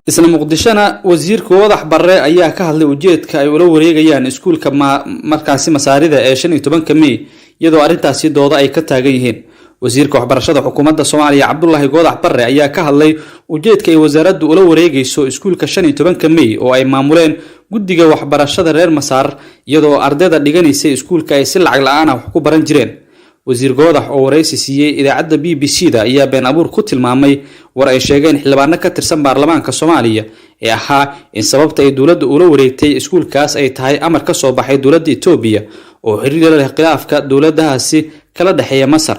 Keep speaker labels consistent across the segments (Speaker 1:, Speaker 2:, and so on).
Speaker 1: Isla Muqdishona, wasiirka Goodax Barre ayaa ka hadlay ujeedka ay ula wareegayaan iskuulka markaasi Masaarida ee 15-ka Mey, iyadoo arrintaasi dooda ay ka taagan yihiin. Wasiirka waxbarashada xukuumadda Soomaaliya, Cabdulaahi Goodax Barre, ayaa ka hadlay ujeedka ay wasaaraddu ula wareegayso iskuulka 15-ka Mey oo ay maamuleen guddiga waxbarashada reer Masaar, iyadoo ardayda dhiganaysa iskuulka ay si lacag la-aan ah wax ku baran jireen. Wasiir Goodax oo waraysi siiyey idaacadda BBC da ayaa been abuur ku tilmaamay war ay sheegeen xildhibaano ka tirsan baarlamaanka Soomaaliya ee ahaa in sababta ay dowladda ula wareegtay iskuulkaas ay tahay amar ka soo baxay dowladda Itoobiya oo xiriir la leh khilaafka dowladahaasi kala dhexeeya Masar.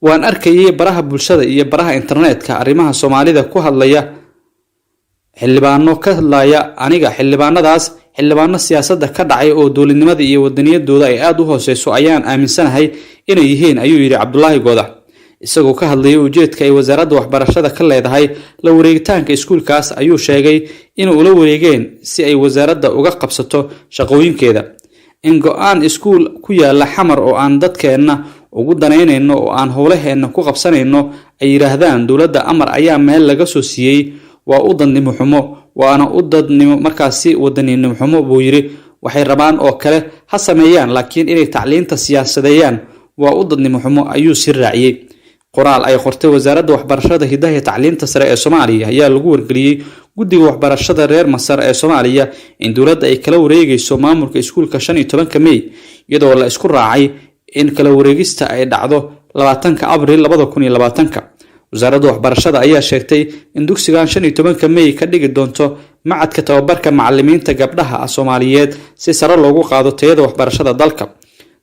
Speaker 1: "Waan arkayay baraha bulshada iyo baraha internetka arrimaha Soomaalida ku hadlaya, xildhibaano ka hadlaya aniga. Xildhibaanadaas xildhibaano siyaasadda ka dhacay oo dowladnimada iyo wadaniyadooda ay aada u hooseyso ayaan aaminsanahay inay yihiin," ayuu yidhi Cabdulaahi Goodax, isagoo ka hadlayay ujeedka ay wasaaradda waxbarashada ka leedahay la wareegitaanka iskuulkaas. Ayuu sheegay inay ula wareegeen si ay wasaaradda uga qabsato shaqooyinkeeda. "In go-aan iskuul ku yaala Xamar oo aan dadkeenna ugu danaynayno oo aan howlaheenna ku qabsanayno ay yidhaahdaan dowladda amar ayaa meel laga soo siiyey, waa u dadnimo xumo, waana u dadnimo markaasi wadaninimo xumo," buu yidhi. "Waxay rabaan oo kale ha sameeyaan, laakiin inay tacliinta siyaasadeeyaan waa u dadnimo xumo," ayuu si raaciyey. Qoraal ay qortay Wasaaradda Waxbarashada, Hidaha iyo Tacliinta Sare ee Soomaaliya ayaa lagu wargeliyey guddiga waxbarashada reer Masar ee Soomaaliya in dowladda ay kala wareegayso maamulka iskuulka 15-ka Mey, iyadoo la isku raacay in kala wareegista ay dhacdo 20-ka Abril 2020-ka. Wasaaradda waxbarashada ayaa sheegtay in dugsigan 15-ka Mey ka dhigi doonto macadka tababarka macalimiinta gabdhaha Soomaaliyeed si sare loogu qaado tayada waxbarashada dalka.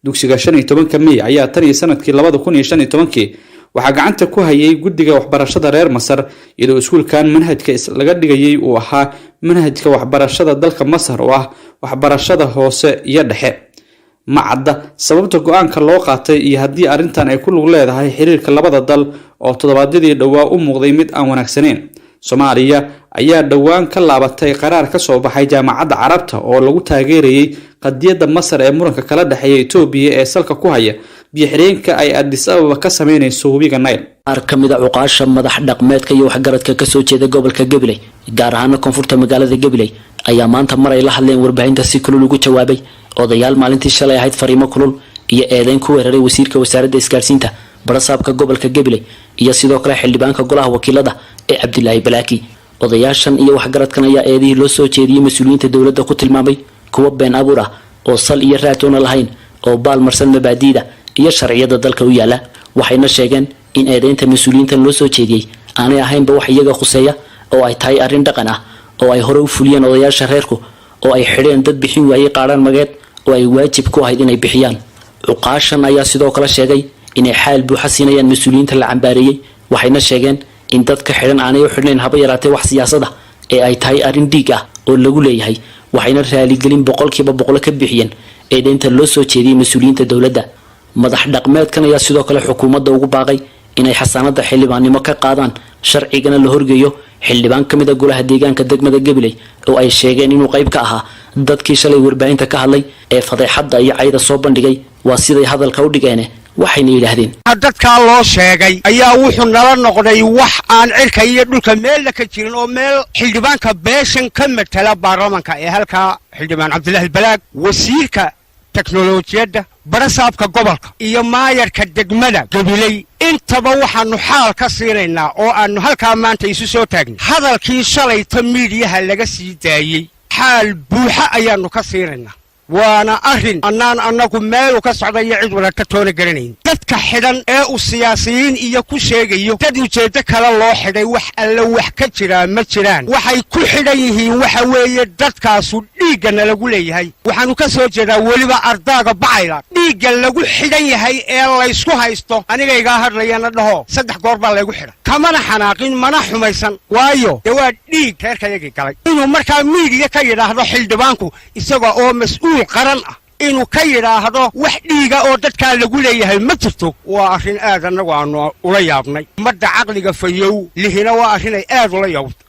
Speaker 1: Dugsiga 15-ka Mey ayaa tan iyo sanadkii 2015-kii waxaa gacanta ku hayay guddiga waxbarashada reer Masar, iyadoo iskuulkan manhajka laga dhigayay uu ahaa manhajka waxbarashada dalka Masar oo ah waxbarashada hoose iyo dhexe. Ma cadda sababta go-aanka loo qaatay iyo haddii arrintan ay ku lug leedahay xiriirka labada dal oo toddobaadyadii dhowaa u muuqday mid aan wanaagsaneyn. Soomaaliya ayaa dhowaan ka laabatay qaraar ka soo baxay Jaamacadda Carabta oo lagu taageerayay qadiyadda Masar ee muranka kala dhexeeya Itoobiya ee salka ku haya biyo-xireenka ay Addis Ababa ka sameynayso webiga Nile.
Speaker 2: Qaar ka mid a cuqaasha, madax dhaqmeedka iyo waxgaradka kasoo jeeda gobolka Gabiley, gaar ahaana koonfurta magaalada Gabiley, ayaa maanta mar ay la hadleen warbaahinta si kulul ugu jawaabay odayaal maalintii shalay ahayd fariimo kulul iyo eedeyn ku weeraray wasiirka wasaaradda isgaarsiinta, barasaabka gobolka Gabiley iyo sidoo kale xildhibaanka golaha wakiilada ee Cabdilaahi Balaaki. Odayaashan iyo waxgaradkan ayaa eedihii loo soo jeediyey mas-uuliyiinta dowladda ku tilmaamay kuwo been abuur ah oo sal iyo raatoona lahayn oo baalmarsan mabaadiida iyo sharciyada dalka u yaala. Waxayna sheegeen in eedeynta mas-uuliyiintan loo soo jeediyey aanay ahaynba wax iyaga khuseeya oo ay tahay arrin dhaqan ah oo ay hore u fuliyeen odayaasha reerku, oo ay xidheen dad bixin waayey qaadhaan mageed oo ay waajib ku ahayd inay bixiyaan. Cuqaashan ayaa sidoo kale sheegay inay xaal buuxa siinayaan mas-uuliyiinta la cambaareeyey. Waxayna sheegeen in dadka xidhan aanay u xidhnayn haba yaraatee wax siyaasad ah ee ay tahay arrin dhiig ah oo lagu leeyahay. Waxayna raaligelin 100% ka bixiyeen eedeynta loo soo jeediyey mas-uuliyiinta dowladda. Madax dhaqmeedkan ayaa sidoo kale xukuumadda ugu baaqay inay xasaanada xildhibaannimo ka qaadaan, sharcigana la horgeeyo xildhibaan ka mid a golaha deegaanka degmada Gabiley oo ay sheegeen inuu qayb ka ahaa dadkii shalay warbaahinta ka hadlay ee fadeexadda iyo cayda soo bandhigay, waa siday hadalka u dhigeene. Waxayna yidhaahdeen:
Speaker 3: Dadkaa loo sheegay ayaa wuxuu nala noqday wax aan cirka iyo dhulka meelna ka jirin, oo meel xildhibaanka beeshan ka matala baarlamanka ee halkaa, xildhibaan Cabdilaahi Balaag, wasiirka teknolojiyadda, barasaabka gobolka iyo maayarka degmada Gabiley, intaba waxaannu xaal ka siinaynaa oo aannu halkaa maanta isu soo taagnay hadalkii shalayta miidiyaha laga sii daayey. Xaal buuxa ayaannu ka siinaynaa, waana arrin annaan annagu meelu ka socda iyo cid wadata toona garanayn. Dadka xidhan ee uu siyaasiyiin iyo ku sheegayo dad ujeeddo kale loo xidhay, wax alle wax ka jiraa ma jiraan. Waxay ku xidhan yihiin waxa weeye dadkaasu dhiiggana lagu leeyahay. Waxaannu ka soo jeedaa weliba ardaaga Bacayla. Dhiigga lagu xidhan yahay ee laysku haysto, anigaygaa hadlayana dhaho, saddex goor baa laygu xidhay, kamana xanaaqin mana xumaysan, waayo dee waa dhiig reerkayagii galay. Inuu markaa miidiya ka yidhaahdo xildhibaanku, isaga oo mas-uul qaran ah, inuu ka yidhaahdo wax dhiiga oo dadkaa lagu leeyahay ma jirto, waa arrin aad annagu aannu ula yaabnay. Ummadda caqliga fayow lihina waa arrinay aad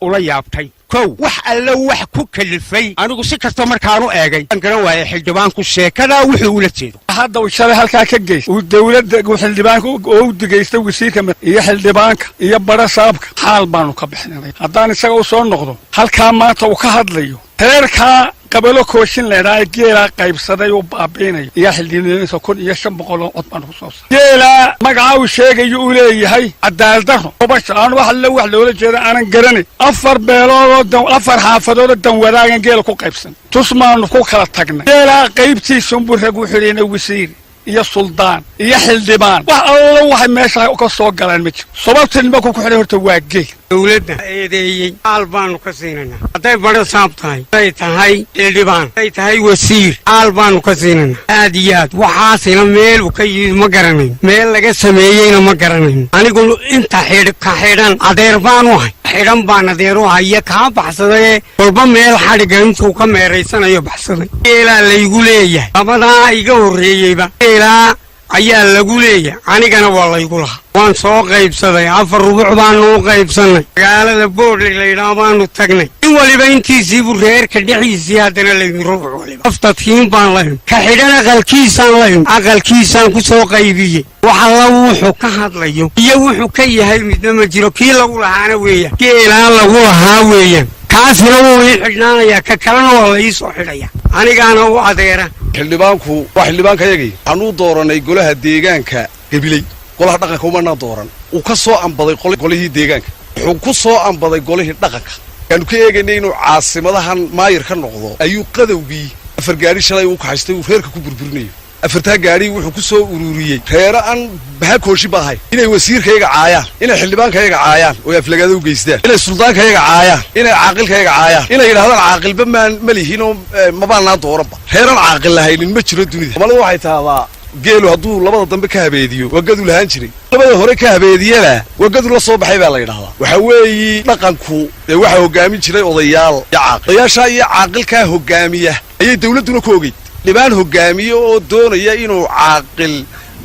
Speaker 3: ula yaabtay. Kow, wax allo wax ku kalifay, anigu si kasta markaanu eegay aan garan waayay xildhibaanku sheekadaa wuxuu ula jeedo.
Speaker 4: Hadda uu shalay halkaa ka geysta uu dowladda uu xildhibaanka oo u digaysta wasiirka iyo xildhibaanka iyo bara saabka, xaal baanu ka bixinanay. Haddaan isaga u soo noqdo, halkaa maanta uu ka hadlayo reerkaa Qabalo Kooshin leedhaa ee geelaa qaybsaday uu baabiinayo iyo xildhibaanadiisa, 1500 oo cod baanu ku soo saaray. Geelaa magaca uu sheegayo uu leeyahay cadaaldarro basha aan wax alle wax loola jeeda aanan garanayn. Afar beeloodoo, afar xaafadoodoo dan wadaagan geela ku qaybsan tusmaanu ku kala tagnay. Geelaa qaybtiisunbuu rag u xidhayna, wasiir iyo suldaan iyo xildhibaan, wax allo waxay meesha ka soo galaan ma jiro. Sababta nimanku ku xidhay horta waa geel.
Speaker 3: Dowladda eedeeyey xaal baanu ka siinaynaa. Hadday badho saab tahay, hadday tahay xildhibaan, hadday tahay wasiir, xaal baanu ka siinaynaa aad iyo aad. Waxaasina meel uu ka yimid ma garanayn, meel laga sameeyeyna ma garanayn. Anigu inta xidh ka xidhan adeer baanu ahay, xidhan baan adeer u haya. Kaa baxsadaye walba meel xadhigga intuu ka meeraysanayo baxsaday. Geelaa laygu leeyahay, labadaa iga horreeyeyba geelaa ayaa lagu leeyahay, anigana waa laygu lahaa. Waan soo qaybsaday, afar rubuc baanu u qaybsannay. Magaalada Boodle laydhaa baanu tagnay, in waliba intiisiibuu reerka dhexdiisii haddana layimi, rubuc waliba aftadkiin baan laym ka xidhan, aqalkiisaan laym, aqalkiisaan ku soo qaybiyey. Wax alla wuxuu ka hadlayo iyo wuxuu ka yahay midna ma jiro. Kii lagu lahaana weeyaan, geelaa lagu lahaa weeyaan. Kaasina wuu ii xidhnaanayaa, ka kalena waa la ii soo xidhaya, anigaana u adeera.
Speaker 5: Xildhibaanku waa xildhibaankayagii. Waxaan u dooranay golaha deegaanka Gabiley, golaha dhaqanka umanaan dooran. Uu ka soo ambaday golihii deegaanka, wuxuu ku soo ambaday golihii dhaqanka. Ayaanu ka eegaynay inuu caasimadahan maayir ka noqdo ayuu qadowgii afar gaadhi shalay uu kaxaystay, uu reerka ku burburinayo. Afartaa gaadhi wuxuu ku soo ururiyey reero aan baha kooshin ba ahay, inay wasiirkayaga caayaan, inay xildhibaankayaga caayaan oo aflagaada u geystaan, inay suldaankayaga caayaan, inay caaqilkayaga caayaan, inay yidhahdaan caaqilba maan ma lihin oo mabaanaa dooranba. Reeraan caaqil lahaynin ma jiro dunida. Soomaalida waxay tahdaa, geelu hadduu labada dambe ka habeediyo waa gadu lahaan jiray, labada hore ka habeediyana waa gadu la soo baxay baa la yidhahdaa. Waxa weeyi dhaqanku dee waxaa hoggaamin jiray odayaal iyo caaqil. Odayaashaa iyo caaqilkaa hoggaamiya ayay dawladduna ku ogeyd. Dhibaan hoggaamiye oo doonaya inuu caaqil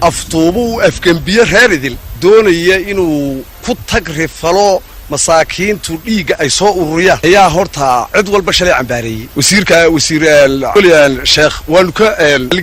Speaker 5: aftuubo, uu afgembiyo reer idil, doonaya inuu ku tagrifalo masaakiintu dhiigga ay soo ururiyaan, ayaa horta cid walba shalay cambaareeyey. Wasiirka, wasiir Sheekh, waanu ka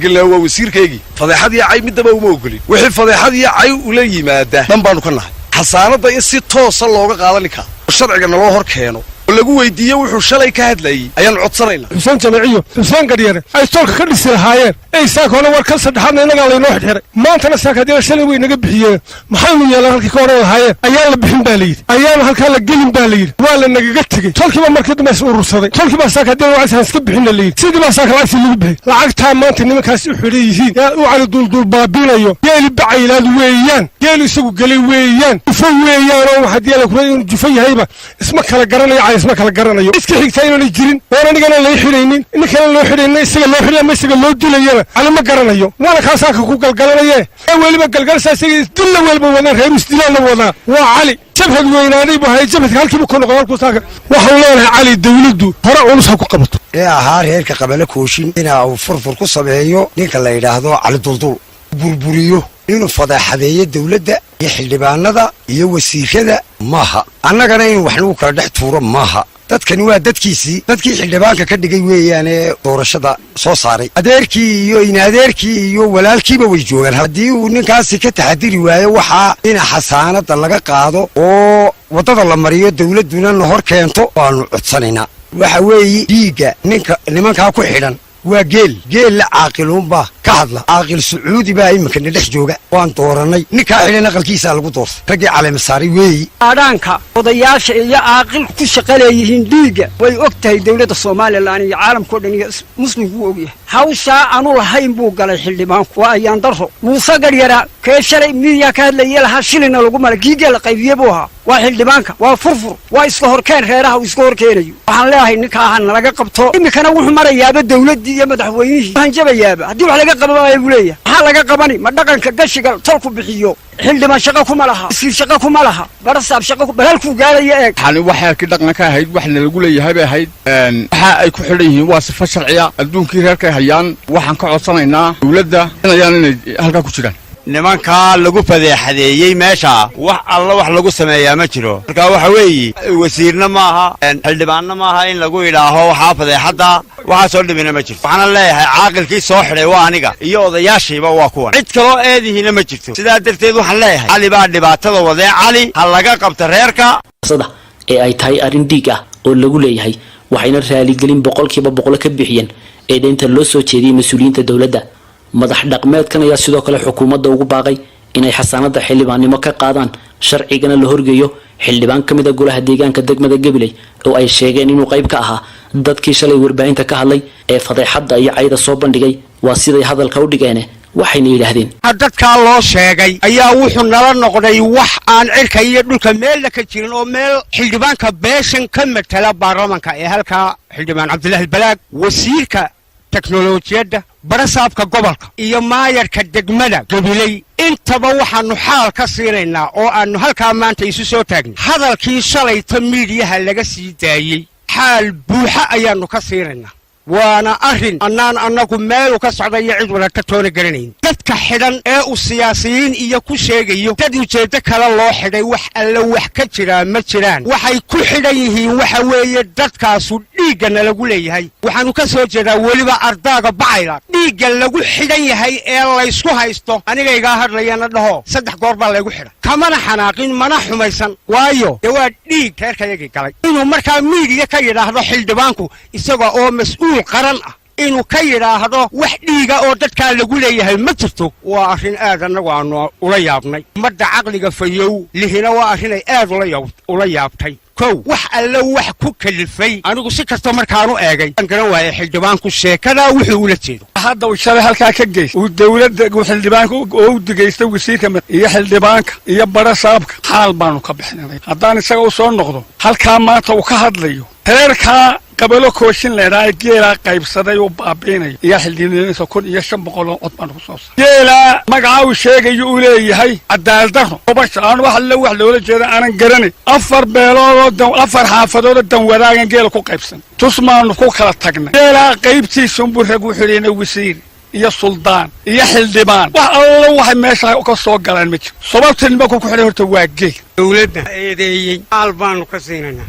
Speaker 5: gelina, waa wasiirkaygii. Fadeexad iyo cay midnaba uma ogolin. Wixii fadeexad iyo cay ula yimaada dhan baanu ka nahay. Xasaanadda in si toosa looga qaado ninka oo sharciga naloo hor keeno oo lagu weydiiyo wuxuu shalay ka hadlayey ayaanu codsanaynaa.
Speaker 4: Xuseen Jamaciyo Xuseen Gadhyare ay toolka ka dhisi lahaayeen ey saaka hore war kan saddexaadna innagaa laynoo xidxiray. Maantana saaka haddii shalay way naga bixiyeen, maxaynu yeelaan? Halkii ka odhan lahaayeen ayaan la bixin baa layidhi, ayaan halkaa la gelin baa layidhi, waa la nagaga tegey. Tolkiiba markii dambe is urursaday, tolkiibaa saaka haddii lacagtaan iska bixinna layidhi, sidii baa saaka lacagtii lagu bixiyey. Lacagtaa maanta nimankaasi u xidhan yihiin yaa u Cali Duulduul baabinayo. Geeli Bacaylaad weeyaan, geelu isagu gelay weeyaan, jufo weeyaan oo haddii la kula inuu jufo yahayba isma kala garanayo, Cali isma kala garanayo. Iska xigtaa inaanay jirin oon anigana lay xidhaynin, ninkana loo xidhaynin, isaga loo xidhay ama isaga loo dilayana Cali ma garanayo. Waana kaa saaka ku galgalanaye ee weliba galgalsaa isaga isdilla weliba wadaan, reeru isdilaanna wadaa. Waa Cali jabhad weynaaday buu hayay, jabhadka halkiibu ka noqday halkuu saaka. Waxau leenahay Cali dawladdu hore culus ha ku qabato.
Speaker 6: Ee ahaa reerka Qabale Kooshin ina uu furfur ku sameeyo ninka la yidhaahdo Cali Duldul, burburiyo, inuu fadeexadeeyo dawladda iyo xildhibaanada iyo wasiirada maaha. Annagana inuu wax nagu kala dhex tuuro maaha. Dadkani waa dadkiisii, dadkii xildhibaanka ka dhigay weeyaane, doorashada soo saaray. Adeerkii iyo inadeerkii iyo walaalkiiba way joogaan. Haddii uu ninkaasi ka taxadiri waayo, waxaa ina xasaanada laga qaado oo waddada la mariyo, dawladduna na hor keento waanu codsanaynaa. Waxa weeye dhiigga ninka nimankaa ku xidhan waa geel, geella caaqiluunbaa ka hadla. Caaqil Sacuudi baa iminkana dhex jooga, waan doorannay. Ninkaa xidhan aqalkiisaa lagu doortay, raggii caleema saaray weeyi.
Speaker 7: Aadhaanka odayaasha iyo caaqilku ku shaqa leeyihiin dhiigga way og tahay dowladda Somaliland iyo caalamkao dhan iyo muslimku wuu ogyahay. Hawshaa aanu lahayn buu galay xildhibaanku, waa ayaan darro. Muuse Garyara kee shalay miidiyaa ka hadlaya lahaa shilina lagu mala giigee la qaybiye buu ahaa. Waa xildhibaanka, waa furfur, waa iska horkeen reeraha uu iska horkeenayo. Waxaan leeyahay ninkaa ha nalaga qabto. Iminkana wuxuu marayaaba dawladdii iyo madaxweynihii hanjabayaaba haddii wax laga qaban waayo buu leeyahay. Maxaa laga qabani? Ma dhaqanka gashiga tolku bixiyo xildhibaan shaqo kuma laha, wasiir shaqo kuma laha, barasaab shaqo balhalkuu gaaraya eeg.
Speaker 8: Waxani waxaa dhaqan ka ahayd, wax nalagu leeyahay bay ahayd. Waxa ay ku xidhan yihiin waa sifo sharciya, adduunkii reerkay hayaan. Waxaan ka codsanaynaa dawladda inayaan inay halkaa ku jiraan.
Speaker 9: Nimankaa lagu fadeexadeeyey meesha, wax alla wax lagu sameeyaa ma jiro. Marka waxa weeye, wasiirna maaha, xildhibaanna maaha in lagu idhaaho waxaa fadeexadda. Waxaasoo dhibina ma jirto. Waxaana leeyahay, caaqilkii soo xidhay waa aniga iyo odayaashiiba, waa kuwan. Cid kaloo eedihiina ma jirto. Sidaa darteed waxaan leeyahay, Cali baa dhibaatada wadee, Cali ha laga qabta reerka.
Speaker 2: Ee ay tahay arrin dhiig ah oo lagu leeyahay, waxayna raaligelin 100% ka bixiyeen eedeynta loo soo jeediyey mas-uuliyiinta dowladda. Madax dhaqmeedkan ayaa sidoo kale xukuumadda ugu baaqay inay xasaanada xildhibaannimo ka qaadaan, sharcigana la horgeeyo xildhibaan ka mid a golaha deegaanka degmada Gabiley oo ay sheegeen inuu qayb ka ahaa dadkii shalay warbaahinta ka hadlay ee fadeexadda iyo cayda soo bandhigay. Waa siday hadalka u dhigeene. Waxayna yidhaahdeen:
Speaker 3: Dadkaa loo sheegay ayaa wuxuu nala noqday wax aan cirka iyo dhulka meelna ka jirin, oo meel xildhibaanka beeshan ka matala baarlamanka ee halkaa, xildhibaan Cabdilaahi Balaag, wasiirka teknolojiyadda, barasaabka gobolka iyo maayarka degmada Gabiley, intaba waxaannu xaal ka siinaynaa oo aannu halkaa maanta isu soo taagnay hadalkii shalayta miidiyaha laga sii daayey. Xaal buuxa ayaannu ka siinaynaa, waana arrin annaan annagu meelu ka socda iyo cid wadata toona garanayn. Dadka xidhan ee uu siyaasiyiin iyo ku sheegayo dad ujeeddo kale loo xidhay, wax alle wax ka jiraa ma jiraan. Waxay ku xidhan yihiin waxa weeye, dadkaasu dhiiggana lagu leeyahay. Waxaannu ka soo jeedaa weliba ardaaga Bacayla. Dhiigga lagu xidhan yahay ee laysku haysto, anigaygaa hadlayana dhaho, saddex goor baa laygu xidhay, kamana xanaaqin, mana xumaysan, waayo dee waa dhiig reerkayagii galay. Inuu markaa miidiya ka yidhaahdo xildhibaanku, isaga oo mas-uul qaran ah, inuu ka yidhaahdo wax dhiiga oo dadkaa lagu leeyahay ma jirto, waa arrin aad annagu aanu ula yaabnay. Ummadda caqliga fayow lihina waa arrinay aad ula yaabtay. Kow, wax alle wax ku kalifay, anigu si kasta markaanu eegay aan garan waayay xildhibaanku sheekadaa wuxuu ula jeedo.
Speaker 8: Hadda uu shalay halkaa ka geysta uu dowladda uu xildhibaanka oo u digeystay wasiirka iyo xildhibaanka iyo barasaabka, xaal baanu ka bixinanay. Haddaan isaga u soo noqdo halkaa maanta uu ka hadlayo, reerkaa Qabalo Kooshin leedhaa ee geelaa qaybsaday uu baabiinayo iyaa xildhibaanadiisa 1500 oo cod baanu ku soo saaray. Geelaa magaca uu sheegayo uu leeyahay cadaaldarro obasha aan wax alle wax loola jeeda aanan garanayn. Afar beeloodoo, afar xaafadoodoo dan wadaagan geela ku qaybsan tusmaanu ku kala tagnay. Geelaa qaybtiisunbuu rag u xidhayna, wasiir iyo suldaan iyo xildhibaan, wax allo waxay meesha ka soo galaan ma jiro. Sababta nimanku ku xidhay horta waa geel.
Speaker 3: Dowladda eedeeyey xaal baanu ka siinaynaa.